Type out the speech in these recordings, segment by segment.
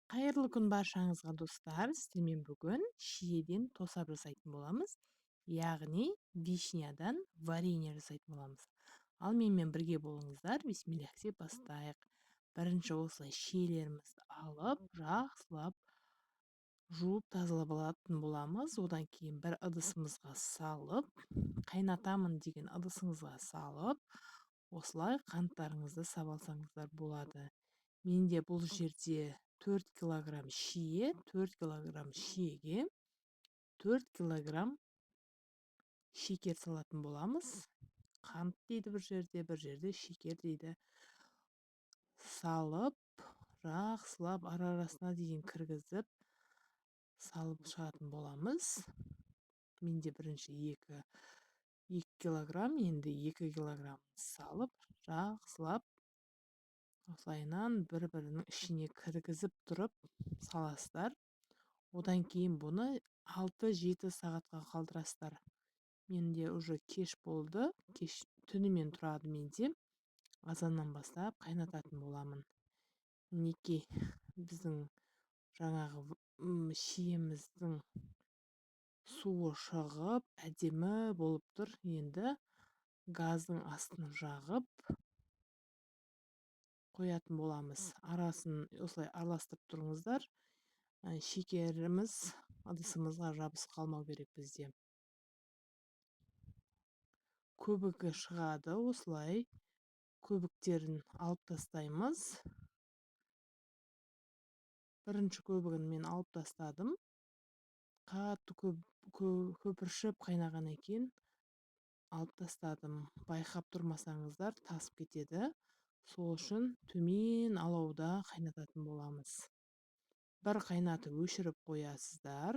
Қайырлы күн баршаңызға, достар! Сіздермен бүгін шиеден тосап жасайтын боламыз. Яғни вишнядан варенье жасайтын боламыз. Ал менімен бірге болыңыздар. Бисмиллах деп бастайық. Бірінші осылай шиелерімізді алып, жақсылап жуып тазалап алатын боламыз. Одан кейін бір ыдысымызға салып, қайнатамын деген ыдысыңызға салып, осылай қанттарыңызды сап алсаңыздар болады. Менде бұл жерде 4 килограмм шие, 4 килограмм шиеге 4 килограмм шекер салатын боламыз. Қант дейді бір жерде, бір жерде шекер дейді. Салып, жақсылап ара-арасына дейін кіргізіп, салып шығатын боламыз. Менде бірінші 2 килограмм, енді 2 килограмм салып, жақсылап осылайынан бір-бірінің ішіне кіргізіп тұрып саласыздар. Одан кейін бұны 6-7 сағатқа қалдырасыздар. Менде уже кеш болды, кеш түнімен тұрады менде. Азаннан бастап қайнататын боламын. Мінекей біздің жаңағы шиеміздің суы шығып, әдемі болып тұр. Енді газдың астын жағып қоятын боламыз. Арасын осылай араластырып тұрыңыздар. Шекеріміз ыдысымызға жабысып қалмау керек бізде. Көбігі шығады осылай. Көбіктерін алып тастаймыз. Бірінші көбігін мен алып тастадым. Қатты көпіршіп қайнағаннан кейін алып тастадым. Байқап тұрмасаңыздар тасып кетеді. Сол үшін төмен алауда қайнататын боламыз. Бір қайнатып өшіріп қоясыздар.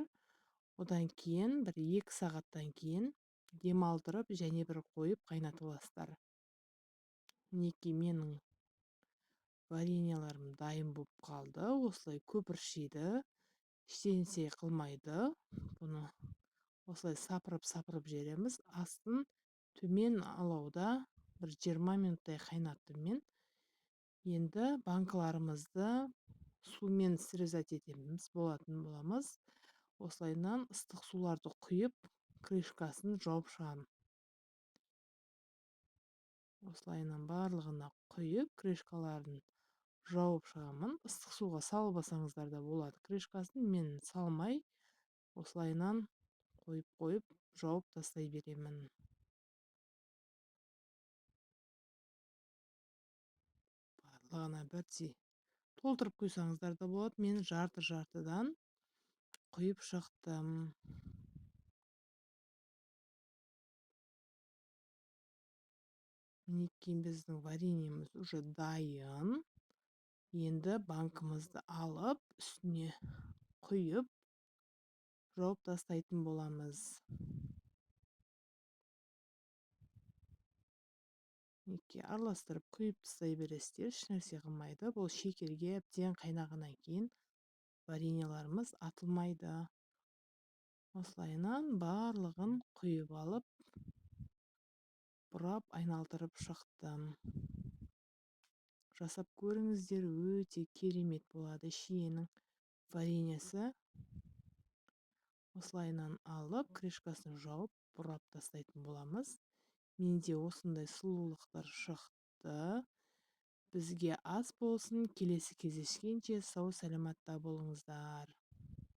Одан кейін бір 2 сағаттан кейін демалдырып және бір қойып қайнатып аласыздар. Мінекей менің вареньеларым дайын болып қалды. Осылай көпіршиді, ештеңе қылмайды. Бұны осылай сапырып-сапырып жібереміз. Астын төмен алауда бір 20 минуттай қайнаттым мен. Енді банкаларымызды сумен срезать етеміз, болатын боламыз. Осылайынан ыстық суларды құйып, крышкасын жауып шығамын. Осылайынан барлығына құйып, крышкаларын жауып шығамын. Ыстық суға салып алсаңыздар да болады. Крышкасын мен салмай, осылайынан қойып-қойып жауып тастай беремін. Барлығына бірдей толтырып құйсаңыздар да болады. Мен жарты-жартыдан құйып шықтым. Мінекей біздің вареньеміз уже дайын. Енді банкімізді алып, үстіне құйып, жауып тастайтын боламыз. Мінекей араластырып құйып тастай бересіздер, ешнәрсе қылмайды. Бұл шекерге әбден қайнағаннан кейін вареньеларымыз атылмайды. Осылайынан барлығын құйып алып, бұрап айналдырып шықтым. Жасап көріңіздер, өте керемет болады шиенің вареньесі. Осылайынан алып, крышкасын жауып, бұрап тастайтын боламыз. Менде осындай сұлулықтар шықты. Бізге ас болсын. Келесі кездескенше сау саламатта болыңыздар.